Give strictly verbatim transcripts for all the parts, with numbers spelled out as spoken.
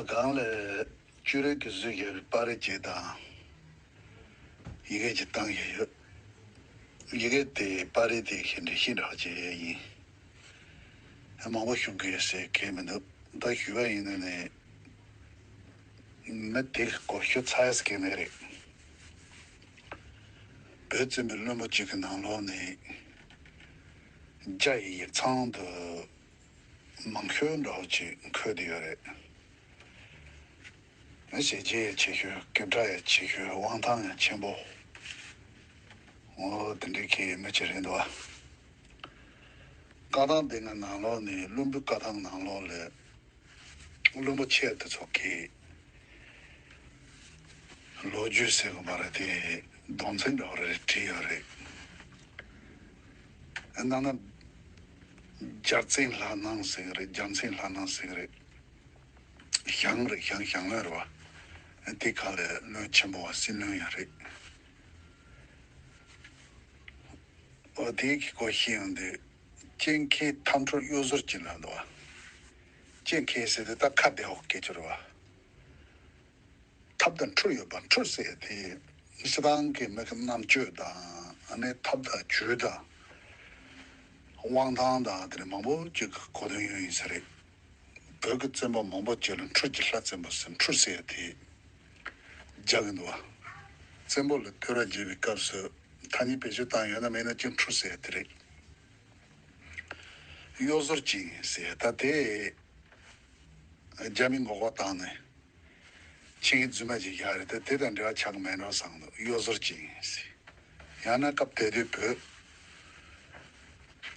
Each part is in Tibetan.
སྒང་ལ་ཅོ་རི་གིས་བཟོས་བཞག་པའི་པར་རིས་ཅིག་དང་། ཡི་གེ་ཅིག་བཏང་བཞག་ཡོད། ཡི་གེ་དེ་པར་རིས་དེ་གི་འགྲེལ་བཤད་འདྲ་བོ་ཅིག་ཡིན། མང་པོ་ཞུ་དགོས་ཟེར་གང་ཡང་མི་འདུག་ད་ཞུས་པ་ཡིན་ན་ནི། མི་དེ་གོ་ཞུ་ཚར་ཡ་ཟེར་གང་ནས་རེད། བོད་བཙན་པོའི་བློན་པོ་གཅིག་གི་ནང་ལོགས་ནས། རྒྱ་ཡི་ཡིག་ཚང་དུ་མང་ཤོས་འདྲ་བོ་ཅིག་འཁོད་བསྡད་ཡོད་རེད། ཞལ་ལྕེ་ཡང་ཆེ་ཤོས། སྐད་གྲགས་ཡང་ཆེ་ཤོས། དབང་ཐང་ཡང་ཆེན་པོ། འོ་དེ་འདྲའི་གི་མི་ཅིག་རེད་འདུག་བ། བཀའ་ཐང་དེ་གི་ནང་ལོགས་ནས། བློན་པོའི་བཀའ་ཐང་ནང་ལོགས་ལ། བློན་པོ་ཆེ་དེ་ཚོ་གི་ལོ་རྒྱུས་ཟེར་གི་མ་རེད་དེ། མདོ་མཚན་འདྲ་བོ་རེ་རེ་བྲིས་ཡོད་རེད། ཨ་ནང་ན་རྒྱལ་བཙན་ལྷ་སྣང་ཟེར་གི་རེད། རྒྱལ་མཚན་ལྷ་སྣང་ཟེར་གི་རེད། ཞང་རེད། ཞང་ཞང་བློན་རེད་བ། ཨ་དེ་ག་ལ་བློན་ཆེན་པོ་བ། སྲིད་བློན་ཡང་རེད། འོ་དེ་གི་སྐོར་བཤད་ཡོང་དུས། སྤྱན་ཁའི་འཐབ་འཕྲུལ་གཡོ་ཟོལ་ཅན་ལབ་འདུག་བ། སྤྱན་ཁ་ཟེར་དེ་ད་ཁ་བདེ་བོ་སྐད་ཆ་རེད་བ། འཐབ་དང་འཕྲུལ་ཡོད་པ། འཕྲུལ་ཟེར་དེ་སྤྱིར་བཏང་གི་མི་གི་རྣམ་དཔྱོད་དང་། ཨ་ནི་ཐབས་དང་ཇུས་དང་། དབང་ཐང་དང་། དེ་ནས་མང་པོ་ཅིག་གི་གོ་དོན་ཡོད་ཡིན་ས་རེད། བོད་ཀྱི་བཙན་པོ་མང་པོ་ཅིག་ལ་འཕྲུལ་གྱི་ལྷ་བཙན་པོ་ཟེར། འཕྲུལ་ཟེར་དེ་རྒྱག་གི་འདུག་བ། བཙན་པོ་ལ་བསྟོད་ར་བརྒྱབ་པའི་སྐབས་སུ་ཐ་སྙད་བེད་སྤྱོད་བཏང་ཡོད་ན་མེད་ན་ཅིག་འཕྲུལ་ཟེར་དེ་རེད། གཡོ་ཟོལ་ཅན་ཟེར་ད་དེ། རྒྱ་མིས་མགོ་སྐོར་བཏང་ནས་ཆིངས་ཡིག་རྫུན་མ་ཅིག་བཞག་རེད། ད་དེ་དང་འབྲེལ་བ་ཆགས་ཀྱི་མེད་འགྲོ་བསམ་འདུག་གཡོ་ཟོལ་ཅན་ཟེར། ཡང་ན་སྐབས་དེ་དུས་བོད་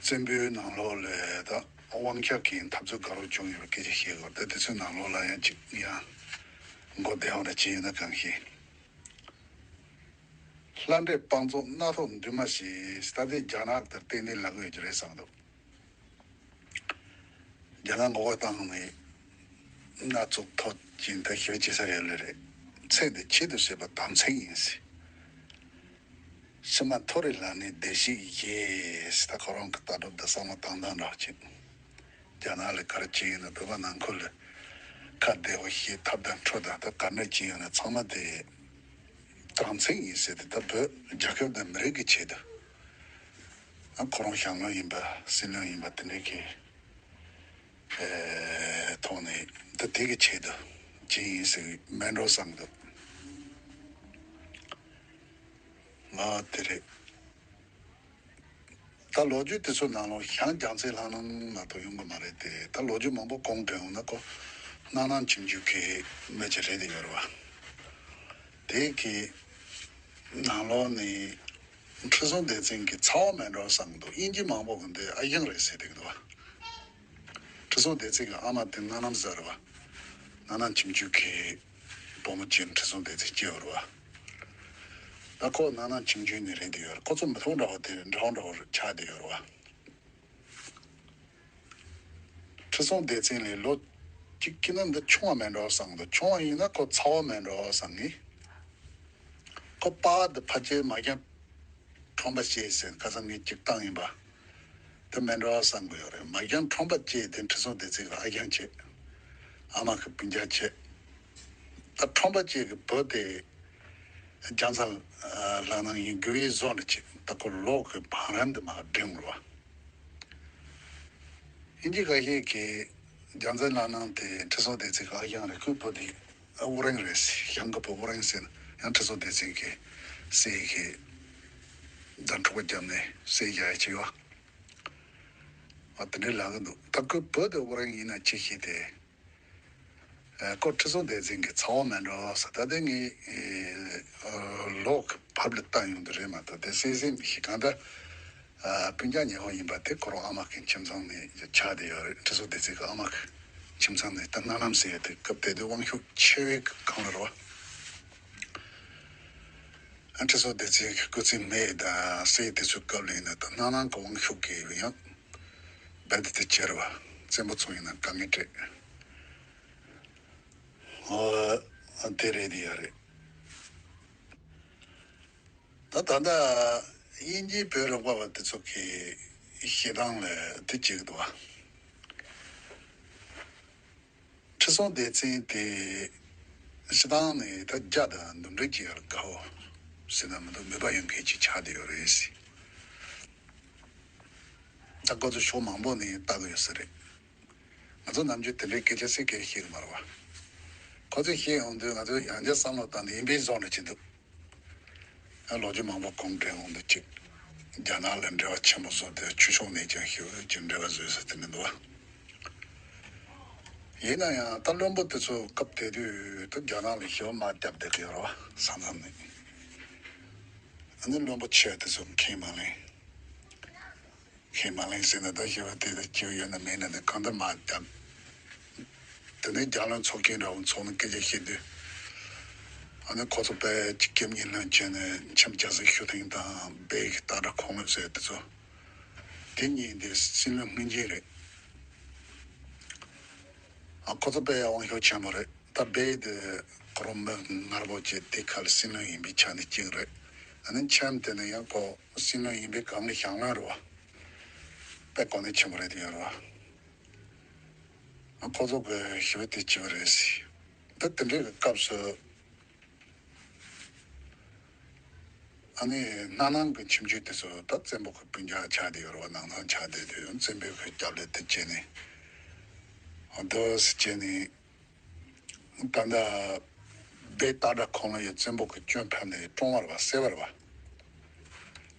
བཙན་པོའི་ནང་ལོགས་ལ་ད་དབང་ཆ་གི་འཐབ་རྩོད་དགའ་རབ་བྱུང་ཡོད་པའི་སྐད་ཆ་བཤད་དགོས། ད་དེ་ཚོའི་ནང་ལོགས་ལ་ཡང་ཅིག་ཡང་མགོ་བདེ་བ་འདྲ་ཅིག་ཡོད་ན་གང་ཤེས། ལྷ་འདྲེ་བང་མཛོད་སྣ་ཐོག་འདུས་མ་བྱས། ད་དེ་རྒྱ་ནག་དང་ཏན་ཏན་ལབ་ཀྱི་ཡོད་ཀྱི་རེད་བསམ་འདུག་རྒྱ་ནག་མགོ་སྐོར་བཏང་ནས་སྣ་ཚོགས་ཐོག་ཅིག་ད་ཞེ་པོ་ཅིག་ཟེར་ཡོད་ལེ་རེད། ཚེ་འདི་ཆེད་དུ་བྱས་པ་དམ་ཚིག་ཡིན་ཟེར། ཕྱི་མ་མཐོ་རིས་ལ་ནི་བདེ་གཤེགས་བཞེས་ཟེར། ད་ཁོ་རང་གི་ལྟ་གྲུབ་དང་བསམ་བློ་བཏང་སྟངས་འདྲ་ཅིག་རྒྱ་ནག་ལ་ག་རེ་བྱས་ཡིན་ན་བོད་པ་ནང་ཁུལ་ལ་ཁ་བདེ་བོ་བཤད། འཐབ་དང་འཕྲུལ་དང་ད་ག་འདྲ་བྱས་ཡོད་ན་ཚང་མ་དེ་དམ་ཚིག་ཡིན་ཟེར་ཏེ། ད་བོད་རྒྱལ་ཁབ་དང་མི་རིགས་ཀྱི་ཆེད་དུ། ཨ་ཁོ་རང་ཞང་བློན་ཡིན་པ། སྲིད་བློན་ཡིན་པ། དེ་འདྲའི་གི་ཨེ་ཐོག་ནས་ད་དེ་གི་ཆེད་དུ་བྱས་ཡིན་ཟེར་གི་མེད་འགྲོ་བསམ་འདུག་ང་དེ་རེད། ད་ལོ་རྒྱུས་དེ་ཚོ་ནང་ལོགས་ཞང་རྒྱལ་མཚན་ལྷ་སྣང་མ་གཏོགས་ཡོང་གི་མ་རེད་དེ། ད་ལོ་རྒྱུས་མང་པོ་གོང་དུ་ཡོང་ན་ཁོ་སྣ་ནམ་ཁྱིམ་རྒྱུད་ཀྱི་མི་ཅིག་རེད་དེ་ཡོད་རེད་བ། དེ་གི་ནང་ལོགས་ནས་ཁྲི་སྲོང་ལྡེ་བཙན་གྱི་ཚ་བོ་མེད་འགྲོ་བསམ་འདུག་དབྱིན་ཇི་མང་པོ་གི་འདི་ཨ་ཞང་རེད་ཟེར་དེ་གི་འདུག་བ། ཁྲི་སྲོང་ལྡེ་བཙན་གྱི་ཨ་མ་དེ་སྣ་ནམ་ཟེར་བ། སྣ་ནམ་ཁྱིམ་རྒྱུད་ཀྱི་བུ་མོ་ཅིག་ཁྲི་སྲོང་ལྡེ་བཙན་སྐྱེས་པ་རེད་བ། ད་ཁོ་སྣ་ནམ་ཁྱིམ་རྒྱུད་ནས་རེད་དེ་ཡོད་རེད། ཁོ་ཚོ་མི་ཐོག་འདྲ་བོ་དེ་འདྲ་བོ་འདྲ་བོ་ཆགས་བསྡད་ཡོད་རེད་བ། ཁྲི་སྲོང་ལྡེ་བཙན་ལས་ལོ་གཅིག་གི་ནང་འདི་ཆུང་བ་མེད་འགྲོ་བསམ་འདུག་ཆུང་བ་ཡིན་ན་ཁོ་ཚ་བོ་མེད་འགྲོ་བསམ་གི། ཁོ་པ་འདི་ཕལ་ཆེར་མ་རྒན་ཁྲོམ་པ་བྱས་ཟེར། ཁ་སང་ངས་ཅིག་བཏང་ཡིན་པ། དེ་མེད་འགྲོ་བསམ་གི་ཡོད་རེད། མ་རྒན་ཁྲོམ་པ་བྱས་དེ་ཁྲི་སྲོང་ལྡེ་བཙན་གི་ཨ་ཞང་བྱས། ཨ་མ་གི་སྤུན་ཀྱག་བྱས། ད་ཁྲོམ་པ་བྱས་གི་བུ་དེ་རྒྱལ་མཚན་ལྷ་སྣང་ཡིན་དགོས་པའི་བཟོ་འདྲ་བྱས། ད་ཁོ་ལོ་གི་བང་རིམ་དེ་མར་འགྲིམ་རེད་བ། ཨིན་ཇི་ཁ་ཤས་ཀྱིས་རྒྱལ་མཚན་ལྷ་སྣང་དེ་ཁྲི་སྲོང་ལྡེ་བཙན་གྱི་ཨ་ཞང་རེད། ཁོའི་བུ་དེ་དབུ་རན་རེད་ཟེར། ཞང་གི་བུ་དབུ་རན་ཟེར་ན་ཡང་ཁྲི་སྲོང་ལྡེ་བཙན་གྱིས་བསད་གི། ད་འཁྲུག་པ་བརྒྱབ་ནས་བསད་བཞག་ཡ་ཅིག་ཡོད། ཨ་དེ་འདྲའི་ལབ་གི་འདུག་ད་ཁོའི་བུ་དེ་དབུ་རན་ཡིན་ན་ཅི་ཞིག་དེ། ཨ་ཁོ་ཁྲི་སྲོང་ལྡེ་བཙན་གྱི་ཚ་བོ་མེད་འགྲོ་ཟེར། ད་དེ་ངས་ཨ་ལོག་ཕབ་ལ་བཏང་ཡོང་དུ་རེད་མ་གཏོགས་དེ་གསལ་གསལ་མི་ཤེས། གང་ལྟར་ཨ་སྤུན་ཀྱག་ཉེ་བོ་ཡིན་པ་དེ་ཁོ་རང་ཨ་མ་གི་ཁྱིམ་ཚང་ནས་ཆགས་བསྡད་ཡོད་རེད། ཁྲི་སྲོང་ལྡེ་བཙན་གྱི་ཨ་མ་གི་ཁྱིམ་ཚང་ནས། ད་སྣ་ནམ་ཟེར་ཡ་དེ་སྐབས་དེ་དུས་དབང་ཤུགས་ཆེ་བའི་སྒང་ལ་རེད་བ། ཨ་ཁྲི་སྲོང་ལྡེ་བཙན་གྱི་སྐུ་ཚེ་མེད་དང་ཟེར་དེ་ཚོའི་སྐབས་ལ་ཡིན་ན། ད་སྣ་ནམ་གྱི་དབང་ཤུགས་ཀྱིས་ཡང་རྦད་དེ་དེ་བྱས་རེད་བ། བཙན་པོ་ཚོ་ཡིན་ན་དཀའ་ངལ་འཕྲད། ཨོ། དེ་རེད་དེ་ཡ་རེད། ད་ད་ལྟ་དབྱིན་ཇིའི་བོད་རིག་པ་བ་དེ་ཚོ་གི་བཤད་སྟངས་ལ་དེ་བྱེད་ཀྱི་འདུག་བ། ཁྲི་སྲོང་ལྡེ་བཙན་དེ་སྤྱིར་བཏང་ནས་ད་རྒྱ་དང་འདུམ་འགྲིག་བྱེད་ཡག་དགའ་བོ་ཟེར་ན་མི་འདུག་མོས་པ་ཡོད་མཁན་ཅིག་ཆགས་བསྡད་ཡོད་རེད་ཟེར། ད་ཁོ་ཚོ་ཕྱོགས་མང་པོ་ནས་ལྟ་གི་ཡོད་ས་རེད། ང་ཚོ་ནམ་རྒྱུན་དེ་འདྲའི་སྐད་ཆ་སེ་སྐད་ཤེས་གི་མ་རེད་བ། ཁོ་ཚོས་ཤེས་ཡོང་དུས་ང་ཚོ་ཡང་བསྐྱར་བསམ་བློ་བཏང་ནས་ཡིན་པའི་བཟོ་འདྲ་བྱེད་འདུག་ཡང་ལོ་རྒྱུས་མང་པོ་གོང་དྲན་འོང་དུས་གཅིག་རྒྱ་ནག་ལ་འབྲེལ་བ་ཆེན་པོ་བཟོ་དེ་ཆོས་ཕྱོགས་ནས་ཀྱང་ཞུ་ཀྱི་འབྲེལ་བ་བཟོས་ས་དེ་མི་འདུག་བ། ཡིན་ན་ཡང་ད་བློན་པོ་དེ་ཚོ་སྐབས་དེ་དུས་ད་རྒྱ་ནག་ལ་ཞེ་པོ་དམག་བརྒྱབ་བསྡད་ཀྱི་ཡོད་རེད་བ། ས་མཚམས་ནས། ཨ་ནི་བློན་པོ་ཆེ་དེ་ཚོ་ཁས་མ་ལེན། ཁས་མ་ལེན་ཟེར་ན་ད་ཞེ་པོ་དེ་ད་སྐྱིད་པོ་ཡོད་ན་མེད་ན་ནི་གང་ལྟར་མ་བརྒྱབ། དེ་ནས་རྒྱལ་བློན་ཚོགས་ཆེན་འདྲ་བོ་ཚོགས་ནས་སྐད་ཆ་བཤད་དུས། ཨ་ནི་ཁོ་ཚོ་དཔེ་ཅིག་སྐད་ཉིན་ལོན་བྱས་ནས་མཆིམས་རྒྱ་ཟིག་ཤུ་ཐིང་དང་སྦས་ཀྱི་སྟག་སྒྲ་ཁོང་ལོད་ཟེར་དེ་ཚོ། དེ་གཉིས་འདི་སྲིད་བློན་སྔོན་རྗེས་རེད། ཨ་ཁོ་ཚོ་དཔེ་དབང་ཤུགས་ཆེན་པོ་རེད། ད་སྦས་དེ་ཁོ་རང་མི་ངར་པོ་བྱས་དེ་ཁ་ལ་སྲིད་བློན་ཡིན་པའི་ཆ་ནས་གཅིག་རེད། ཨ་ནི་མཆིམས་དེ་ནི་ཡང་ཁོ་སྲིད་བློན་ཡིན་པའི་སྒང་ལ་ཞང་བློན་རེད་བ། དཔེ་གོ་གནས་ཆེན་པོ་རེད་དེ་ཡོད་རེད་བ། ཨ་ཁོ་ཚོ་གི་ཞི་བའི་དེ་བྱས་པ་རེད་ཟེར། ད་དེ་འདྲའི་གི་སྐབས་སུ། ཨ་ནི་སྣ་ནང་གི་ཁྱིམ་རྒྱུད་དེ་ཚོ་ད་བཙན་པོ་གི་སྤུན་ཀྱག་ཆགས་བསྡད་ཡོད་རེད་བ། ནང་ཚང་ཆགས་བསྡད་དུས་བཙན་པོའི་གི་རྒྱབ་ལ་དེ་བྱས་ནས་ཨ་འདུག་སེ་བྱས་ནས་ད་ལྟ་སྦས་སྟག་སྒྲ་ཁོང་ལ་ཡོད་བཙན་པོ་གི་སྐྱོན་ཕབ་ནས་བཀྲོངས་པ་རེད་བ། བསད་པ་རེད་བ།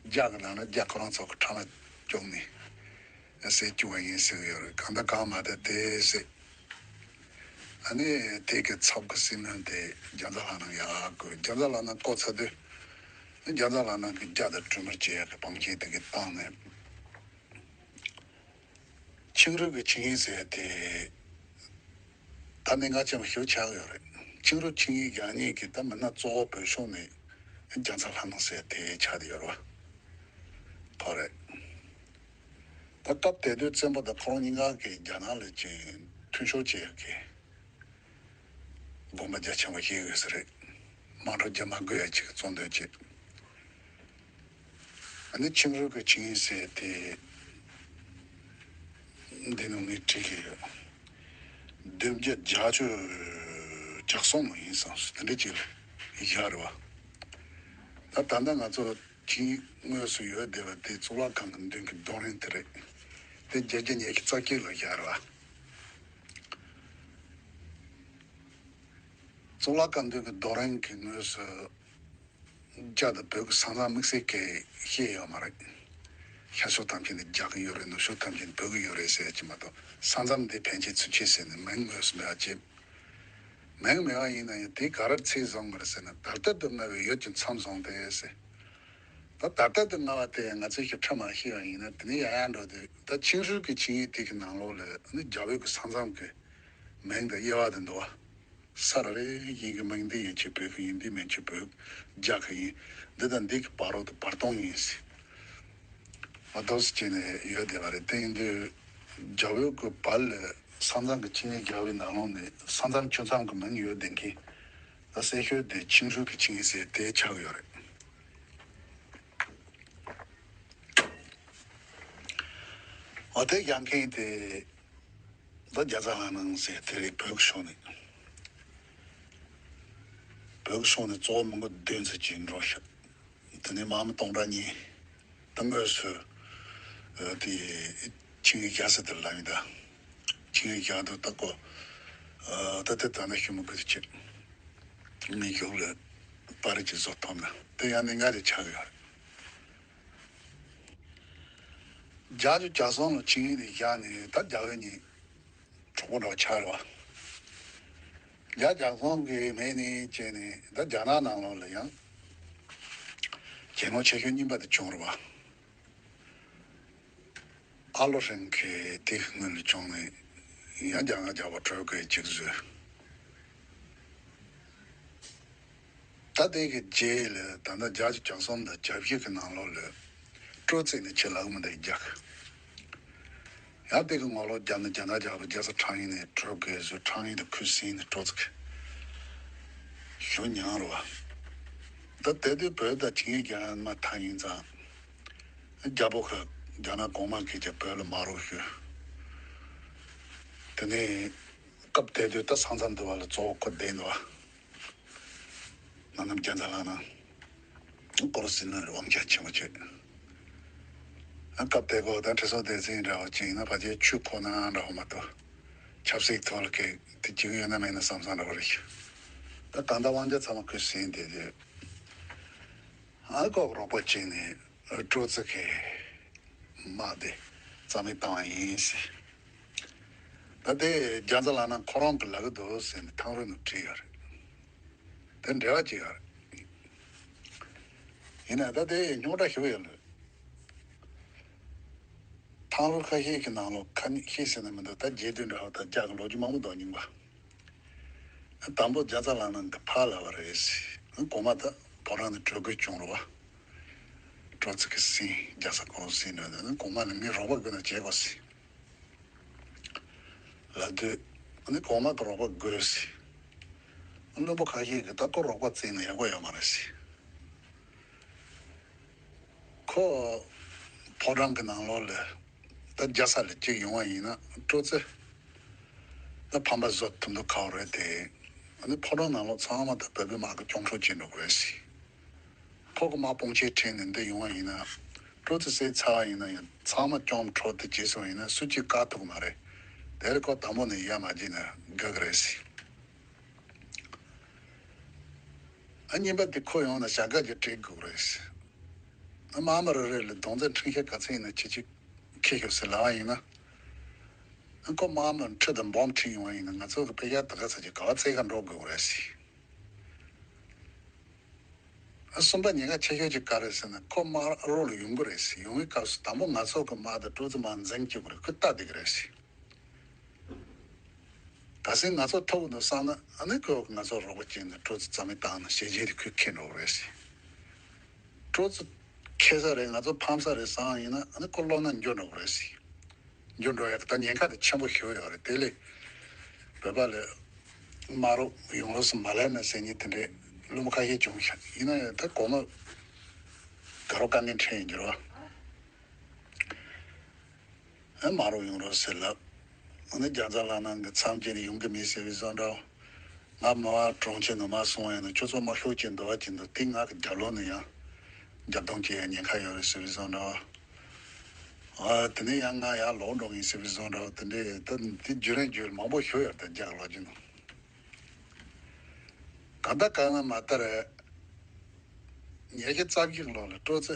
རྒྱ་གི་ནང་ན་རྒྱ་ཁོ་རང་ཚོ་གི་ཁྲག་ལ་བཅུག་ནས། ཟེར་བཅུག་པ་ཡིན་ཟེར་གི་ཡོད་རེད། གང་ལྟར་གང་མ་ཐད་དེ་ཟེར། ཨ་ནི་དེ་གི་ཚབ་ཀྱི་སྲིད་བློན་དེ་རྒྱ་མཚོ་ལྷ་ནང་ཡར་བསྐོས། རྒྱ་མཚོ་ལྷ་ནང་བསྐོས་ཚར་དུས། རྒྱ་མཚོ་ལྷ་ནང་གི་རྒྱ་དང་གྲོས་མོལ་བྱེད་ཡག་གི་བང་ཆེན་དེ་གི་བཏང་ནས། ཆིང་རུས་ཀྱི་ཆིང་ཡིག་ཟེར་དེ། ད་གནད་འགག་ཆེན་པོ་ཞིག་ཆགས་ཡོད་རེད། ཆིང་རུས་ཆིང་ཡིག་རྒྱག་མཁན་གྱི་ད་མི་སྣ་གཙོ་བོ་བོད་ཕྱོགས་ནས་རྒྱ་མཚོ་ལྷ་ནང་ཟེར་དེ་ཆགས་བསྡད་ཡོད་རེད་བ། ཁོ་རེད། ད་སྐབས་དེ་དུས་བཙན་པོ་དང་ཁོ་རང་གཉིས་ཀ་གིས་རྒྱ་ནག་ལ་ཅིག་མཐུན་ཤོར་བྱེད་ཡག་གི་དགོངས་པ་རྒྱ་ཆེན་པོ་བཞེས་ཡོད་ས་རེད། དམག་འཁྲུག་རྒྱག་མ་དགོས་ཡག་ཅིག་གི་རྩོད་འདོད་བྱེད། ཨ་ནི་ཆིང་རུས་ཀྱི་ཆིང་ཡིག་ཟེར་དེ། འདི་ནང་ནས་བྲིས་ཀྱི་ཡོད། སྡེབ་སྦྱོར་རྒྱ་ཆོས་རྒྱ་སྲོང་མོ་ཡིན་བསམ་སོང་། དེ་འདྲ་ཅིག་བཞག་རེད་བ། ད་ད་ལྟ་ང་ཚོ་ཆིང་ཡིག་དངོས་སུ་ཡོད་བསྡད་པ་དེ་གཙུག་ལག་ཁང་གི་མདུན་གྱི་རྡོ་རིང་དེ་རེད། དེ་བརྒྱད་བརྒྱ་ཉི་ཤུ་རྩ་གཅིག་ལ་བཞག་རེད་བ། གཙུག་ལག་ཁང་མདུན་གྱི་རྡོ་རིང་གི་ངོས་སུ། རྒྱ་དང་བོད་ཀྱི་ས་མཚམས་དམིགས་བསལ་གྱི་བཤད་ཡོད་མ་རེད། ཤར་ཕྱོགས་ཐམས་ཅད་ནི་རྒྱ་གི་ཡོད་རེད། ནུབ་ཕྱོགས་ཐམས་ཅད་ནི་བོད་ཀྱི་ཡོད་རེད་ཟེར་གྱི་མ་གཏོགས། ས་མཚམས་འདི་ཕན་ཆད་ཚུན་ཆད་ཟེར་ནས་མིང་དངོས་སུ་མེད་པ་བྱས། མིང་མེད་པ་ཡིན་ན་ཡང་དེ་ག་རེ་ཚད་བཟུང་དགོས་རེད་ཟེར་ན། ད་ལྟ་དུ་སྨྲ་བའི་ཡུལ་གྱི་མཚམས་བཟུང་སྟེ་ཟེར། ད་ད་ལྟ་དུ་སྨྲ་བ་དེ་ང་ཚོས་ཞིབ་ཕྲ་མ་ཤེས་པ་ཡིན་ན། དེ་ནས་ཡར་ཡར་འགྲོ་དུས་ད་ཆིང་རུས་ཀྱི་ཆིང་ཡིག་དེ་གི་ནང་ལོགས་ལ་ནི་རྒྱ་བོད་ཀྱི་ས་མཚམས་ཀྱི་མིང་དང་དབྱེ་བ་དེ་འདུག་བ། ས་ར་རེ་ཡིན་གྱི་མིང་འདི་ཡིན་གྱི་བོད་ཀྱི་ཡིན། འདི་མིན་གྱི་བོད་རྒྱ་གི་ཡིན། འདི་དང་འདི་གི་བར་རོ་དེ་བར་སྟོང་ཡིན་ཟེར། མ་གཏོགས་སུ་བྱས་ནས་ཡོད་བསྡད་པ་རེད། དེ་ཡིན་དུས་རྒྱ་བོད་ཀྱི་བར་ལ་ས་མཚམས་ཀྱི་ཆིངས་ཡིག་རྒྱག་པའི་ནང་ལོགས་ནས་ས་མཚམས་ཆུ་མཚམས་ཀྱི་མིང་ཡོད་བསྡད་མཁན་ད་གསལ་ཤོས་དེ་ཆིང་རུས་ཀྱི་ཆིང་ཡིག་ཟེར་དེ་ཆགས་ཡོད་རེད། འོ་དེ་རྒྱག་མཁན་དེ། ད་རྒྱ་ཚ་ལྷ་ནང་ཟེར་དེ་རེད། བོད་ཀྱི་ཕྱོགས་ནས། བོད་ཀྱི་ཕྱོགས་ནས་གཙོ་བོ་མི་མགོ་བདུན་ཙམ་ཅིག་འགྲོ་ཤག་དེ་ནས་དམག་མི་སྟོང་ཕྲག་གཉིས་ད་དངོས་སུ་ཨ་དེ་ཆིངས་ཡིག་བཞག་ས་དེར་ལབ་ཡིན་ད། ཆིངས་ཡིག་བཞག་དུས་ད་ཀོ་ཨ་ད་དེ་ད་ནི་ཤུ་མི་དགོས་དེ་བྱེད། མི་གཞུག་ལ་པར་རིས་ཅིག་བཟོ་ཐུབ་ན་དེ་ཡང་གནད་འགག་ཅིག་ཆགས་ཡོད་རེད། བརྒྱད་ཅུ་གྱ་གསུམ་ལོ་ཆིངས་ཡིག་དེ་བཞག་ནས་ད་རྒྱ་བོད་གཉིས་གྲོགས་པོ་འདྲ་བོ་ཆགས་རེད་བ། བརྒྱད་ཅུ་གྱ་གསུམ་གྱི་མེ་ནས་བྱས་ནས་ད་རྒྱ་ནག་ནང་ལོགས་ལ་ཡང་གྱེན་ལོག་ཆེ་ཤོས་གཉིས་པ་དེ་བྱུང་རེད་བ། ཨ་ལོ་ཧྲན་གྱིས་དེ་སྔོན་ལ་བྱུང་ནས་ཡང་རྒྱ་ནག་རྒྱལ་པོ་གྲོས་ཁོག་ཅིག་བཟོས། ད་དེ་གི་རྗེས་ལ་ད་ལྟ་བརྒྱད་ཅུ་གྱ་གསུམ་དང་གྱ་བཞི་གི་ནང་ལོགས་ལ་སྤྲོ་བཙན་ནས་ཁྱེད་ལ་འུ་མི་འདི་རྒྱག་ཡང་དེ་གི་ངོ་ལོག་རྒྱབ་ནས་རྒྱ་ནག་རྒྱལ་པོ་རྒྱལ་ས་ཁྲང་ཡིན་ནས་གྲོས་ཁོག་བཟོས། ཁྲང་ཡིན་དུ་ཁུ་སིང་ནས་སྤྲོ་ཚིག་ཞུ་མྱངས་རོ། ད་དེ་དུས་བོད་དང་ཆིངས་ཡིག་རྒྱག་མ་ཐག་ཡིན་ཙང་རྒྱལ་པོ་ཁ་རྒྱ་ནག་གོང་མ་གིས་ཀྱང་བོད་ལ་མ་རོགས་ཞུ། དེ་ནས། སྐབས་དེ་དུས་ད་ས་མཚམས་དུ་བ་ལ་གཙོ་བོ་ཁོ་བསྡད་འདུག་བ། ནང་རྣམས་རྒྱ་མཚོ་ལགས་ན་ཀོ་རོ་སི་ནི་དབང་ཆ་ཆེན་པོ་བྱས། ཨ་སྐབས་དེ་གོ་ད་ཁྲི་སྲོང་ལྡེ་བཙན་འདྲ་བ་ཅིག་ཡིན་ན་ཕལ་ཆེར་ཆུ་ཁོ་ན་འདྲ་བ་མ་གཏོགས་ཆབ་སྲིད་ཐོག་ལ་གལ་དེ་བྱེད་ཀྱི་ཡོད་ན་མེད་ན་བསམ་བསམ་འདྲ་བ་རེད། ད་གང་ལྟར་དབང་ཆ་ཚང་མ་ཁོས་ཟིན་བསྡད་དུས། ཨ་ཁོ་རོགས་པ་བྱས་ནས་སྤྲོ་ཚིགས་ཀྱི་དམག་དེ་རྩ་མེད་བཏང་བ་ཡིན་ཟེར། ད་དེ་རྒྱ་མཚོ་ལགས་ན་ཁོ་རང་གི་ལབ་ཀྱི་འདུག་ཟེར་ནས་ཐང་རུ་ནས་བྲིས་ཡོད་རེད། དེ་འབྲེལ་བ་ཅིག་ཡོད་རེད། ཡིན་ན་ད་དེ་རྙོག་དྲ་ཞིག་ཡོད་ལ། ཐང་རུ་ཁ་ཤས་ཀྱི་ནང་ལོགས་ཁ་ཤས་ཟེར་ན་མི་འདུག་ད་རྒྱས་བསྡུས་འདྲ་བ་ད་རྒྱ་གི་ལོ་རྒྱུས་མང་པོ་འདུག་རྙིང་པ། དང་པོ་རྒྱ་ཚ་ལགས་ནང་གི་ཕ་ལ་བ་རེད། གོང་མ་ད་ཕོ་བྲང་ནས་བྲོས་དགོས་བྱུང་རེད་བ། སྤྲོ་ཚིགས་ཀྱི་སྲིང་རྒྱ་ཚ་ཁོང་སྲིང་འདྲ་འདི་ནི་གོང་མ་ནས་ངའི་རོགས་པ་དགོས་ན་བྱེད་དགོས་ཟེར། ལབ་དུས་ཨ་ནི་གོང་མ་གི་རོགས་པ་དགོས་ཟེར། བློན་པོ་ཁ་ཤས་ཀྱིས་ད་ཁོ་རོགས་པ་བཙལ་ན་ཡག་པོ་ཡོད་མ་རེད་ཟེར། ཁོ་ཕོ་བྲང་གི་ནང་ལོགས་ལ་ད་རྒྱ་ས་ལ་གཅིག་ཡོང་བ་ཡིན་ན་སྤྲོ་ཚེ་ད་ཕམ་པ་བཟོ་ཐུབ་འདུག་ཁག་རེད་དེ། ཨ་ནི་ཕོ་བྲང་ནང་ལོགས་ཚང་མ་ད་བོད་པའི་དམག་གི་སྐྱོང་འཕྲོག་བྱེད་འགྲོ་གི་རེད་ཟེར། ཁོ་གི་དམག་དཔུང་ཆེན་ཁྲིད་ནས་འདི་ཡོང་བ་ཡིན་ན། སྤྲོ་ཚེ་བསད་ཚར་བ་ཡིན་ན་ཡང་ཚང་མ་སྐྱོང་འཕྲོག་དེ་བྱས་སོང་ཡིན་ན་སུ་གཅིག་བཀག་ཐུབ་ཀྱི་མ་རེད། དེར་ཁོ་དང་པོ་ནས་ཡར་མ་བརྒྱབ་ན་དགའ་གི་རེད་ཟེར། ཨ་གཉིས་པ་དེ་ཁོ་ཡོང་ན་བྱ་དགའ་ཅིག་སྤྲད་དགོས་རེད་ཟེར། ཨ་དམག་མི་རེ་རེ་ལ་གདོང་རྩེ་འཕྲིན་ཤག་ག་ཚད་ཡིན་ན་ཁྱེད་ཅིག་འཁྱེར་ཤོག་ཟེར་ལབ་པ་ཡིན་ན། ཨ་ཁོ་དམག་མི་ཁྲི་དང་འབུམ་ཁྲིད་ཡོང་བ་ཡིན་ན་ང་ཚོ་གི་དཔེ་ཡག་ད་ག་ཚ་ཅིག་ག་བ་བཙལ་ག་འགྲོ་དགོས་རེད་ཟེར། ཨ་གསུམ་པ་ཉེན་ཁ་ཆེ་ཤོས་ཅིག་ག་རེ་ཟེར་ན་ཁོ་དམག་རོགས་ལ་ཡོང་གི་རེད་ཟེར། ཡོང་བའི་སྐབས་སུ་དང་པོ་ང་ཚོ་གི་དམག་དང་སྤྲོ་ཚེ་དམག་འཛིང་བྱེད་དགོས་རེད། ཁོས་ལྟ་བསྡད་ཀྱི་རེད་ཟེར། གལ་སྲིད་ང་ཚོ་ཐུབ་ཀྱི་འདུག་བསམ་ན་ཨ་ནི་ཁོས་ང་ཚོ་རོགས་པ་བྱས་ནས་སྤྲོ་ཚེ་རྩ་མེད་བཏང་ན་ཞེ་བྱས་དེ་ཁོས་འཁྱེར་འགྲོ་གི་རེད་ཟེར། སྤྲོ་ཚེ་འཁྱེར་ས་རེད་ང་ཚོ་ཕམ་ས་རེད་བསམ་ཡིན་ན་ཨ་ནི་ཁོ་བློ་ན་འགྱོ་འགྲོ་གི་རེད་ཟེར། འགྱུར་འགྲོ་ཡག་ད་ཉེན་ཁ་དེ་ཆེན་པོ་ཞིག་ཡོད་རེད། དེ་ལས་བོད་པ་ལ་དམག་རོགས་ཡོང་རོགས་སུ་མ་ལབ་ན་ཟེར་མཁན་དེ་འདྲའི་བླུན་པོ་ཁ་ཤས་བྱུང་ཤག་ཡིན་ན་ཡང་ད་གོང་མ་དགའ་རོགས་དཀའ་ངལ་འཕྲད་ཡིན་འགྱུར་བ། ཨ་དམག་རོགས་ཡོང་རོགས་ཟེར་ལབ། ཨ་ནི་རྒྱ་ཚ་ལགས་ནང་གི་མཚམས་བཅད་ནས་ཡོང་གི་མེད་ཟེར་བའི་བཟོ་འདྲ། ང་མ་བ་གྲོང་ཁྱེར་ནང་མ་སོང་ཡང་ན་ཁྱོད་ཚོ་དམག་ཤུགས་ཅན་འདུ་བ་ཅན་འདུག་དེ་ང་གི་རྒྱབ་ལོགས་ནས་ཡང་རྒྱབ་རྡུང་བྱེད་ཡ་ཉེན་ཁ་ཡོད་རེད་ཟེར་བའི་བཟོ་འདྲ། ཨ་དེ་ནས་ཡང་ང་ཡར་ལོག་འགྲོ་གི་ཡིན་ཟེར་བའི་བཟོ་འདྲ་བ་དེ་འདྲས་ད་དེ་བརྒྱུད་རིམ་བརྒྱུད་མང་པོ་ཞུ་ཡོད་རེད། ད་རྒྱ་གར་ལོག་རྒྱུ་ནང་གང་ལྟར་གང་ན་མ་ལྟར་ཉི་ཤུ་རྩ་བཞི་ལོ་ལ་སྤྲོ་ཚེ་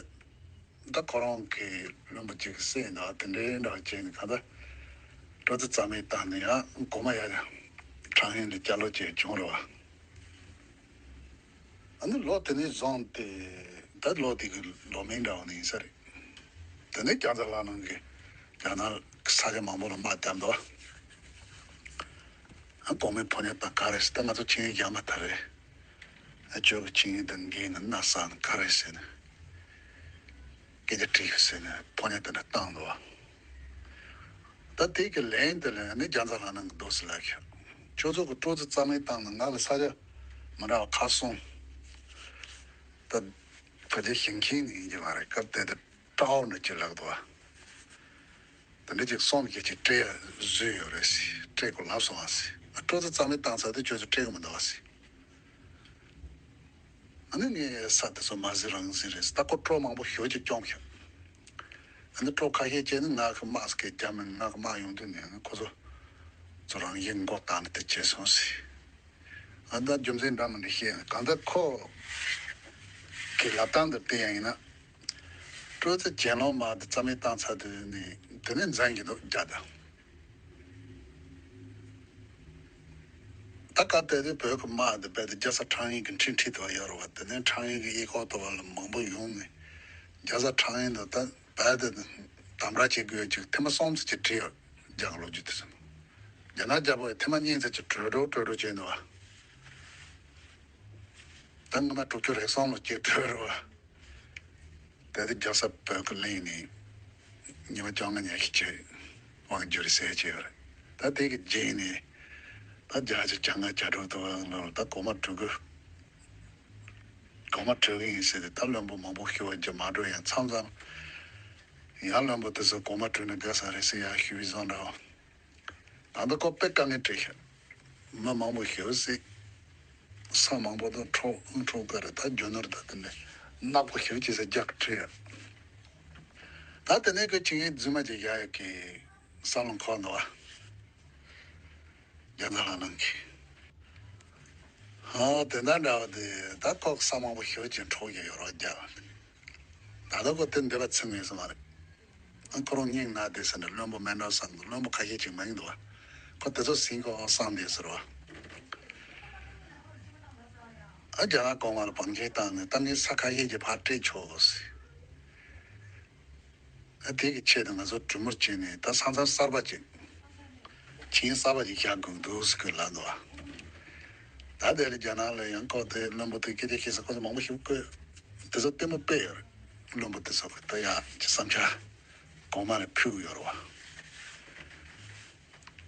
ད་ཁོ་རང་གི་བློན་པོ་གཅིག་གིས་བསད་ན་དེ་འདྲའི་འདྲ་བ་བྱས་ནས་གང་ལྟར་སྤྲོ་ཚེ་རྩ་མེད་བཏང་ནས་ཡང་གོང་མ་ཡར་ཁྲང་ཨན་ལ་བསྐྱར་ལོག་བྱས་བྱུང་རེད་བ། ཨ་ནི་ལོ་དེ་ནས་བཟུང་སྟེ་ད་ལོ་དེ་གི་ལོ་མིང་འདྲ་བ་ནི་ཡིན་ས་རེད། དེ་ནས་རྒྱ་མཚོ་ལགས་ནང་གི་རྒྱ་ནག་གི་ས་ཆ་མང་པོ་ལ་དམག་བརྒྱབ་འདུག་ཨ་གོང་མའི་ཕོ་ཉ་དང་ག་རེ་ཟེར་ད་ང་ཚོ་ཆིངས་ཡིག་བཞག་མ་ཐག་རེད། ཨ་ཁྱོད་ཀྱི་ཆིངས་ཡིག་དང་འགལ་ན་མནའ་ཟ་ན་ག་རེ་ཟེར་ནས་སྐད་ཆ་དྲིས་ཤིག་ཟེར་ནས་ཕོ་ཉ་དེ་འདྲ་བཏང་འདུག་ད་དེ་གི་ལན་དེ་ལ་ནི་རྒྱ་མཚོ་ལགས་ནང་གི་འདུག་ཟེར་ལབ་ཤག་ཁྱོད་ཚོ་གི་སྤྲོ་ཚེ་རྩ་མེད་བཏང་ན་ང་ལ་ས་ཆ་མི་འདྲ་བ་ཁག་གསུམ། ད་ཕལ་ཆེར་ཞིང་ཆེན་ནས་ཡིན་གྱི་མ་རེད། སྐབས་དེ་དུས་ཀྲའོ་འདྲ་ཅིག་ལབ་འདུག་བ། དེ་འདྲ་ཅིག་གསུམ་བཞི་ཅིག་སྤྲད་བཟོས་ཡོད་རེད་ཟེར། སྤྲད་དགོས་ལབ་སོང་བ་ཟེར། ཨ་སྤྲོ་ཚེ་རྩ་མེད་བཏང་ཚར་དུས་ཁྱོད་ཚོ་སྤྲད་གི་མི་འདུག་བ་ཟེར། ཨ་ནི་ངས་ས་དེ་ཚོ་མ་ཟིན་རང་ཟིན་རེད་ཟེར། ད་ཁོ་སྤྲོ་མང་པོ་ཞེ་ཅིག་བཅོམ་ཤག་ཨ་ནི་སྤྲོ་ཁ་ཤས་བྱས་ནི་ང་གི་དམག་སྐད་རྒྱབ་མིན་ང་གི་དམག་ཡོང་དུས་ནས་ཁོ་ཚོ་ཚོ་རང་བཞིན་མགོ་བཏང་ནས་དེ་བྱས་སོང་ཟེར། ཨ་ད་རྒྱུ་མཚན་འདྲ་མི་འདྲ་བཤད་ཡིན། གང་ལྟར་ཁོ་གི་ལབ་སྟངས་འདི་བལྟས་ཡིན་ན། སྤྲོ་ཚེ་གྱེན་ལོག་མ་དེ་རྩ་མེད་བཏང་ཚར་དུས་ནི་དེ་ནས་འཛིང་གི་འདུག་རྒྱ་དང་། ད་སྐབས་དེ་དུས་བོད་ཀྱི་དམག་དེ་རྦད་དེ་རྒྱ་ཚ་ཁྲང་ཨན་གྱི་འཁྲིས་འཁྲིས་དུ་ཡོད་རེད་བ། དེ་ནས་ཁྲང་ཨན་གྱི་གཡས་ཁོག་དུ་བ་ལ་མང་པོ་ཡོང་ནས་རྒྱ་ཚ་ཁྲང་ཨན་དུ་ད་རྦད་དེ་དམ་དྲག་བྱེད་དགོས་ཅིག་ཐེངས་མ་གསུམ་ཙམ་ཅིག་བྲིས་ཡོད། རྒྱ་གར་ལོ་རྒྱུས་དེ་ཚོ་རྒྱ་ནག་རྒྱལ་པོ་ཡི་ཐེངས་མ་གཉིས་ཙམ་ཅིག་བྲོས་འགྲོ་བྲོས་འགྲོ་བྱས་འདུག་བ། ད་སྔོན་མ་དྲུག་ཅུ་རེ་གསུམ་ལོ་སྐྱེས་གྲོལ་རེད་བ། དེ་དུས་རྒྱལ་ས་བོད་ཀྱི་གླིང་ནས་ཉི་མ་བཅོ་ལྔ་ཉི་ཤུ་བྱས་དབང་བསྒྱུར་ཟེར་བྱས་པ་རེད། ད་དེ་གི་རྗེས་ནས་ད་བརྒྱ་ཆ་བརྒྱ་ལྔ་བརྒྱ་དྲུག་ཏུ་ལོ་ད་གོང་མ་སྤྲུལ་སྐུ་གོང་མ་སྤྲུལ་གི་ཡིན་ཟེར་ཏེ་ད་བློན་པོ་མང་པོ་ཞུ་བ་རྒྱུ་མ་འགྲོ་ཡང་མཚམས་མཚམས་ཡང་བློན་པོ་དེ་ཚོ་གོང་མ་སྤྲུལ་ན་དགའ་ས་རེད་ཟེར་ཡང་ཞུ་བའི་བཟོ་འདྲ་བ། ད་ལྟ་ཁོ་དཔེ་དཀའ་ངལ་འཕྲད་ཤག་མི་མང་པོ་ཞེ་པོ་བསད། ས་མང་པོ་དང་འཕྲོག་འཕྲོག་གི་རེད། ད་རྒྱུ་ནོར་དང་དེ་འདྲ་ནག་པོ་ཞེ་པོ་ཅིག་ཟེར་རྒྱག་ཁྲིད་ཡ། ད་དེ་ནས་ཁོ་ཆིངས་ཡིག་རྫུན་མ་ཅིག་བཞག་ཡོད་ཀི། ས་ལོང་ཁོག་འདུག་བ། རྒྱ་ནག་ལ་ནང་གི། ཨོ་དེ་འདྲ་འདྲ་བ་དེ་ད་ཁོག་ས་མང་པོ་ཞེ་པོ་ཅིག་འཕྲོག་གི་ཡོད་རོགས་རྒྱག་ད་ལྟ་ཁོ་དེ་འདི་བ་ཚིམ་ཡོད་ས་མ་རེད། ཨ་ཁོ་རང་སྙིང་ན་བསྡད་ཟེར་ནས་བློན་པོ་མེ་འགྲོ་བསམ་འདུག་བློན་པོ་ཁ་ཤས་ཅིག་མ་ཡིན་འདུག་བ། ཁོ་དེ་ཚོ་ཟིན་ཁོ་ཨང་བསམ་བསྡད་ཟེར་བ། ཨ་རྒྱ་ནག་གོང་མ་ལ་བང་ཆེན་བཏང་ནས་ད་ངས་ས་ཁ་ཤས་ཀྱི་ཕར་སྤྲད་ཆོག་གོ་ཟེར། ཨ་དེ་གི་ཆེད་དུ་ང་ཚོ་གྲོས་མོལ་བྱས་ནས་ད་ས་མཚམས་གསར་པ་ཅིག་ཆིངས་གསར་པ་ཅིག་བཞག་དགོས་འདུག་ཟེར་གི་ལབ་འདུག་བ། ད་དེ་ལ་རྒྱ་ནག་ལ་ཡང་ཁོ་དེ་བློན་པོ་དེ་སྐད་ཆ་བཤད་ས་ཁོ་ཚོ་མང་པོ་ཞིག་བསྐོས། དེ་ཚོ་ལྟད་མོ་དཔེ་ཡོད་རེད། བློན་པོ་དེ་ཚོ་གི་ད་ཡ་ཅི་བསམ་འཆར་གོང་མ་ལ་ཕུལ་གི་ཡོད་རེད་བ།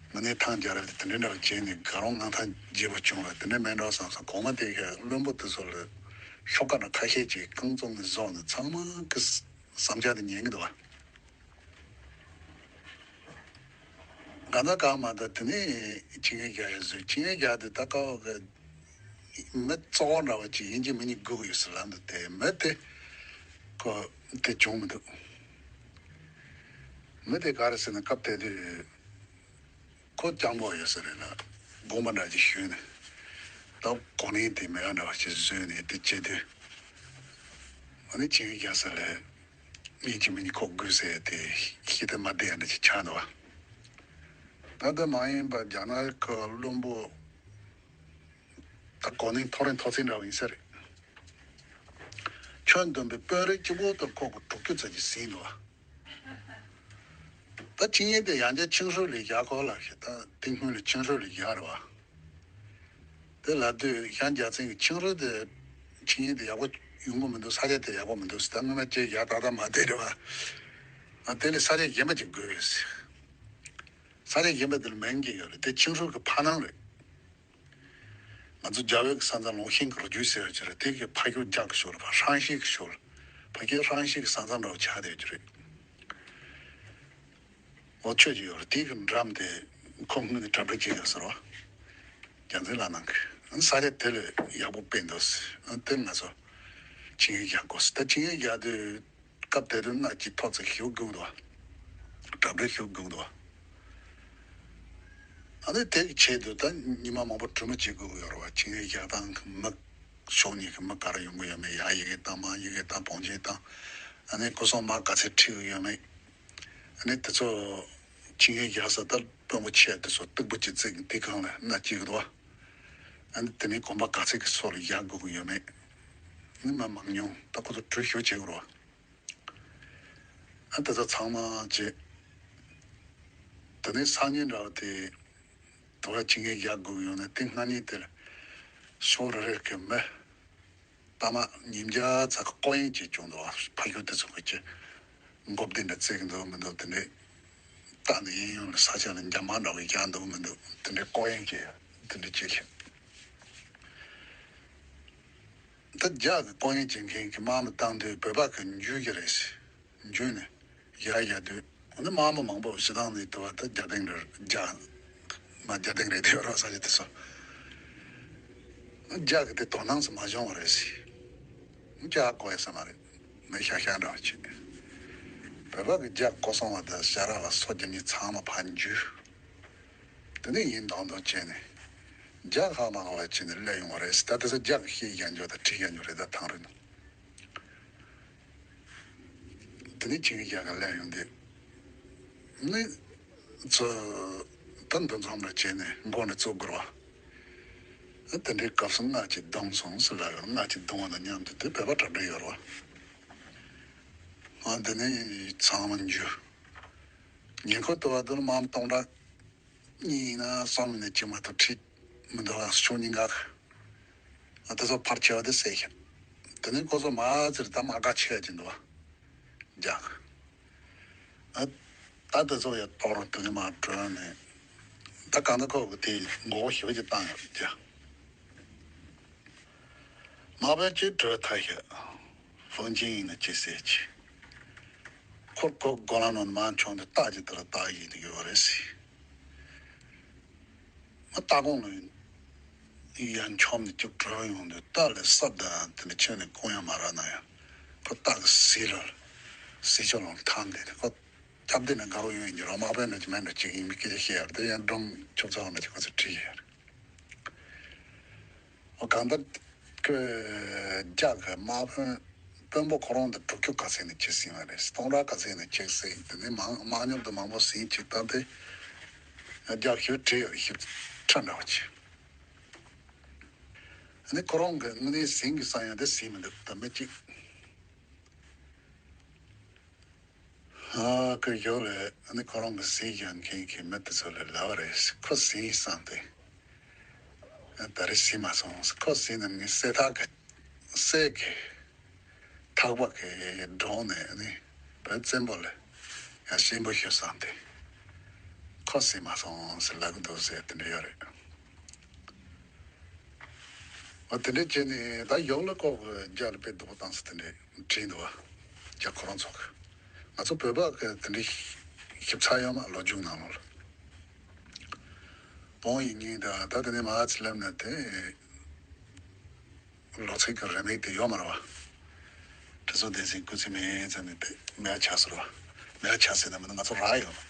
ང་ནས་ཐང་རྒྱལ་རབས་དེ་དེ་འདྲའི་འདྲ་བ་བྱས་ནས་དགའ་རོགས་ངང་ཐང་རྒྱས་པོ་བྱུང་བ་དེ་འདྲ་མེད་འགྲོ་བསམ་སོང་། གོང་མ་དེ་གའི་བློན་པོ་དེ་ཚོ་ལ་ཤོག་ཁ་ན་ཁ་ཤས་ཀྱིས་རྐང་བཙུགས་ནས་བཟུང་ནས་ཚང་མ་གི་བསམ་འཆར་དེ་ཉན་གི་འདུག་བ། གང་ལྟར་གང་མ་ད་དེ་ནས་ཆིངས་ཡིག་རྒྱག་ཡ་བཟོས། ཆིངས་ཡིག་རྒྱག་དུས་ད་ཀའོ་གི་མི་གཙོ་བོ་འདྲ་བ་ཅིག་ཡིན་གཅིག་མིན་གཉིས་སྒུག་ཡོད་ཟེར་ལབ་འདུག་དེ་མི་དེ་ཁོ་དེ་བྱུང་མི་འདུག་མི་དེ་ག་རེ་ཟེར་ན་སྐབས་དེ་དུས་ཁོ་སྤྱང་པོ་ཡོད་ཟེར་རེད་ལ། དགོངས་པ་འདྲ་ཅིག་ཞུས་ནས་ད་གོ་ནས་དེ་མེད་ཡ་འདྲ་བ་ཅིག་བཟོས་ནས་དེ་བྱེད་དུས་ཨ་ནི་ཆིངས་ཡིག་རྒྱག་ས་ལས། ཡིན་གཅིག་མིན་གཅིག་ཁོ་དགོས་ཟེར་དེ་ཤེས་ཏེ་མ་བསྡད་ཡ་འདྲ་ཅིག་ཆགས་འདུག་བ། ད་ལྟ་མ་ཡིན་པ་རྒྱ་ནག་གི་བློན་པོ་ད་གོ་ནས་ཐོ་རེ་ཐོ་ཚིག་འདྲ་བ་ཡིན་ས་རེད། ཁྱོན་བསྡོམས་པའི་དཔོན་རིགས་གཅིག་པོ་དང་ཁོ་གི་དྲུག་ཅུ་ཙམ་ཅིག་ཟིན་འདུག་བ། ད་ཆིངས་ཡིག་དེ་ཡང་བསྐྱར་ཆིངས་ཧྲུའུ་ལ་བཞག་གོ་ལབ་ཞེས་ད་དེ་སྔོན་ལ་ཆིངས་ཧྲུའུ་ལ་བཞག་རེད་བ། དེ་ལབ་དུས་ཤང་རྒྱལ་མཚན་གྱིས་ཆིངས་རུལ་དེ་ཆིངས་ཡིག་དེ་ཡག་པོ་ཡོང་གི་མི་འདུག་ས་ཆ་དེ་ཡག་པོ་མི་འདུག་ཟེར། ད་སྔོན་མ་ཅིག་ཡག་ཏག་ཏག་མ་བསྡད་རེད་བ། ཨ་དེ་ལས་ས་ཆ་གཞན་པ་ཅིག་དགོས་ཟེར། ས་ཆ་གཞན་པ་དེ་ལ་མིང་གཅིག་ཡོད་རེད། དེ་ཆིངས་རུལ་གྱི་ཕ་ནང་རེད། ང་ཚོ་རྒྱ་བོད་ཀྱི་ས་མཚམས་ལུང་ཤིང་གི་རི་རྒྱུད་ཟེར་བ་ཅིག་རེད། དེ་གི་ཕ་ཤུལ་རྒྱ་གི་ཤུལ་ལ་ཧྲང་ཤིས་ཀྱི་ཤུལ་ལ་ཕ་གི་ཧྲང་ཤིས་ཀྱི་ས་མཚམས་འདྲ་བོ་ཆགས་བསྡད་ཀྱི་རེད། འོ་ཆོས་ཀྱི་ཡོད་རེད། དེའི་གི་འགྲམ་དེ་ཁོ་དངོས་གནས་གྲ་སྒྲིག་བྱེད་ཡོད་ཟེར་བ། རྒྱལ་མཚན་ལགས་ནང་གི་ས་ཆ་དེ་ལས་ཡག་པོ་དཔེ་འདུག་ཟེར། དེ་ང་ཚོ་ཆིངས་ཡིག་རྒྱག་དགོས་ཟེར། ད་ཆིངས་ཡིག་རྒྱག་དུས་སྐབས་དེ་དུས་སྣ་གཅིག་ཐོག་ཚད་ཞེ་པོ་སྒུག་འདུག་བ། གྲ་སྒྲིག་ཞེ་པོ་སྒུག་འདུག་བ། ཨ་ནི་དེ་གི་ཆེད་དུ་ད་ཉི་མ་མང་པོ་གྲོས་མོལ་བྱེད་དགོས་ཀྱི་ཡོད་རེད་བ། ཆིངས་ཡིག་རྒྱག་སྟངས་ཀྱི་མི་ཕྱོགས་གཉིས་ཀྱི་མི་ག་རེ་ཡོང་གི་ཡོད་མེད། ཡར་ཡི་གེ་བཏང་མར་ཡི་གེ་བཏང་བང་ཆེན་བཏང་། ཨ་ནི་སྐུ་སྲུང་དམག་ག་ཚད་ཁྲིད་ཀྱི་ཡོད་མེད། ཨ་ནི་དེ་ཚོ་ཆིངས་ཡིག་རྒྱག་ས་ད་དཔོན་པོ་ཆེ་དེ་ཚོ་སྟུག་པོ་ཅིག་བརྩིགས། དེ་སྒང་ལ་སྣ་གཅིག་འདུག་བ། ཨ་ནི་དེ་ནས་གོམ་པ་ག་ཚད་ཀྱི་ཕྱོགས་ལ་རྒྱག་དགོས་ཀྱི་ཡོད་མེད། ཨ་ནི་མི་མང་ཉུང་ད་ཁོ་ཚོ་གྲོས་ཞུ་བྱེད་དགོས་རེད་བ། ཨ་དེ་ཚོ་ཚང་མ་བྱས། དེ་ནས་སང་ཉིན་འདྲ་བ་དེ་དུ་བ་ཆིངས་ཡིག་རྒྱག་དགོས་ཀྱི་ཡོད་ན་དེ་སྔ་ཉིན་དེར་ཕྱོགས་རེ་རེ་གི་མི་ལྟ་མ་ཉིས་བརྒྱ་ཙམ་ལྐོག་གཡེང་བྱས་བྱུང་འདུག་བ། ཕ་ཤུལ་དེ་ཚོ་གི་ཅི་མགོ་བདེ་འདྲ་བརྩེགས་འདུག་མི་འདུག་དེ་འདྲའི་ལྟ་ནས་གཡས་གཡོན་ལ་ས་ཆ་ལ་འཇབ་མ་འདྲ་བའི་རྒྱག་འདུག་མི་འདུག་དེ་འདྲའི་ལྐོག་གཡེང་བྱས་དེ་འདྲ་བྱས་ཤག་ད་རྒྱ་གི་ལྐོག་གཡེང་བྱེད་མཁན་གྱི་དམག་མི་བཏང་དུས་བོད་པ་གི་འཇུས་ཀྱི་རེད་ཟེར། འཇུས་ནས་ཡར་ཡར་དུས་འོ་ན་དམག་མི་མང་པོ་ཞེ་སྡང་ནས་དུ་བ་ད་རྒྱ་སྟེང་རེད། རྒྱ་མ་རྒྱ་སྟེང་རེད་དེ་ཡོད་རོགས་ས་ཆ་དེ་ཚོ་རྒྱ་གི་དེ་དོ་སྣང་ཙམ་མ་བྱུང་བ་རེད་ཟེར། རྒྱ་གོ་ཡ་ས་མ་རེད། མི་ཤ་ཤ་འདྲ་བ་བྱེད། བོད་པ་གི་རྒྱ་གོ་སོང་བ་དང་ཞྭ་ར་བ་སོ་རྒྱ་མི་ཚང་མ་ཕར་འཇུས། དེ་ནས་ཡིན་མདོག་མདོག་བྱས་ནས་རྒྱ་ཧ་མ་གོ་བ་བྱས་ནས་སླེབས་ཡོང་བ་རེད་ཟེར། ད་དེ་ཚོ་རྒྱ་གི་ཤེས་རྒྱ་འཇོག་དང་ཁྲིད་རྒྱ་འཇོག་རེད། ད་ཐང་རེད་ནོ། དེ་ནས་ཆིངས་ཡིག་རྒྱག་ག་སླེབས་ཡོང་དུས་ནི་ཚོ་ད་འདུ་འཛོམས་རེ་བྱས་ནས་འགོ་འདྲ་བཙུགས་དགོས་རེད་བ། དེ་འདྲའི་སྐབས་སུ་སྔ་ཕྱི་བརྡུངས་སོང་ཟེར་ལབ་ཡོད། སྔ་ཕྱི་བརྡུངས་པ་དང་མཉམ་དུ་དེ་བོད་པ་གྲ་སྒྲིག་ཡོད་རེད་བ། ང་དེ་ནས་ཚང་མ་འཇུས། ཉེ་འཁོར་དུ་བ་དུ་ལ་དམག་མི་སྟོང་ཕྲག་གཉིས་ཡིན་ན་གསུམ་ཡིན་ན་གཅིག་མ་གཏོགས་ཁྲིད་མི་འདུག་ཕྱོགས་གཉིས་ཀ་ཨ་དེ་ཚོ་ཕར་ཆེ་བ་དེ་བསད་ཤག་དེ་ནས་ཁོ་ཚོ་མ་ཚེར་ད་མ་དགའ་ཆེ་བ་ཅིག་འདུག་བ། རྒྱག་ཨ་ད་དེ་ཚོ་ཡ་གཏོར་དེ་ནས་མ་བྲོས་ནས་ད་གང་ལྟར་ཁོ་གི་དེ་མགོ་བོ་ཞེ་པོ་ཅིག་བཏང་ཡོད་རྒྱག་མ་བས་ཅིག་བྲོས་ཐལ་ཤག་ཧྥུན་ཅིང་ཡིན་ན་ཅི་ཟེར་ཅི། ཁོར་ཁོ་གོ་ལ་ནོར་མ་བྱུང་དུས་རྟགས་ཅིག་དེ་ལ་རྟགས་ཡིན་དུ་ཡོད་རེད་ཟེར། ང་ལྟ་དགོངས་ལ་ ཡང་འཁྱོམ་ནས་ཅིག་བྲོས་ཡོང་དུས་རྟ་ལ་སྲབ་དང་དེ་འདྲ་ཁྱོན་ནས་བསྐུང་ཡང་མ་རག་ན་ཡང་ཁོ་རྟ་གི་ཟིལ་ར་ཟིལ་ཆོག་ལོང་ཐང་དེ་ཁོ་སྐྱབས་བདེ་ནས་དགའ་བོ་ཡོང་ཡིན་གྱི་རོ་དམག་དཔོན་འདྲ་ཅིག་མེད་འགྲོ་ཅིག་ཡིན་མི་སྐད་ཆ་བཤད་ཡར་དེ་ཡང་སྒྲུང་ཆུ་ཚོད་འདྲ་ཅིག་ཁོ་ཚོས་བྲིས་ཡོད་རེད། ཨོ་གང་ལྟར་ཁོས་རྒྱ་གི་དམག་དཔོན་དཔོན་པོ་ཁོ་རང་དང་དྲུག་ཅུ་ག་ཚད་ནས་ཁྱེར་ཟིན་པ་རེད། སྟོང་ཕྲག་ག་ཚད་ནས་ཁྱེར་ཟིན་དེ་ནས་མང་མང་ཉུང་དུ་མང་པོ་ཟིན་ཅིག་ད་དེ་རྒྱ་ཞིབ་བྲིས་ཡོད་རེད། ཞིབ་ཕྲ་འདྲ་བ་ཅིག་ཨ་ནི་ཁོ་རང་གི་དངོས་གནས་ཟིན་གི་བསམ་ཡང་དེ་ཟིན་མི་འདུག་ད་མི་གཅིག་ཨ་ཁོས་ཞོགས་ལས་ཨ་ནི་ཁོ་རང་གི་ཟིན་བཞག་མཁན་གྱི་མི་དེ་ཚོ་ལ་ལབ་པ་རེད། ཁོ་ཟིན་བསམ་སྟེ་ཨ་ད་རེས་ཟིན་མ་སོང་། ཁོ་ཟིན་ནམ་ངའི་སྲས་ཐག་གི་སྲས་ཀྱི་ཐག་པ་གི་སྒྲོན་ནས་ཨ་ནི་བོད་བཙན་པོ་ལ་ཡང་ཞེན་པོ་ཞུ་བསམ་སྟེ་ཁོ་ཟིན་མ་སོང་ཟེར་ལབ་གི་འདུག་ཟེར་དེ་འདྲ་ཡོད་རེད། འོ་དེ་འདྲས་བྱས་ནས་ད་ཡོག་ལ་ཀོག་གི་རྒྱ་ལ་དཔེ་སྡུག་པོ་བཏང་ས་དེ་འདྲས་བྲིས་འདུག་བ། རྒྱ་ཁོ་རང་ཚོ་གི་ང་ཚོ་བོད་པ་གི་དེ་འདྲས་ཞིབ་ཚགས་ཡོད་མ་ལོ་རྒྱུས་ནང་ལོགས་ལ། བོང་ཡིག་གཉིས་དང་ད་དེ་ནས་མ་ཚི་ལབ་ན་དེ་ལོ་ཚིགས་ཀྱི་རེ་མིག་དེ་ཡོད་མ་རེད་བ། ཁྲི་སྲོང་ལྡེ་བཙན་སྐུ་ཚེ་མེད་ཙམ་ནས་དེ་མེད་ཆགས་ཟེར་བ། མེད་ཆགས་ཟེར་ན་མིན་ན་ང་ཚོ་རག་ཡོད་མ།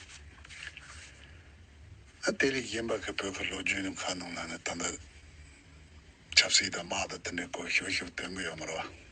ཨ་དེ་ལས་གཞན་པ་གི་བོད་ཀྱི་ལོ་རྒྱུས་རྣམས་ཁ་ནང་ལ་ནི་ད་ལྟ་ཆབ་སྲིད་དང་དམག་དང་དེ་འདྲའི་སྐོར་ཞིབ་ཞིབ་སྟོན་གི་ཡོད་མ་རེད་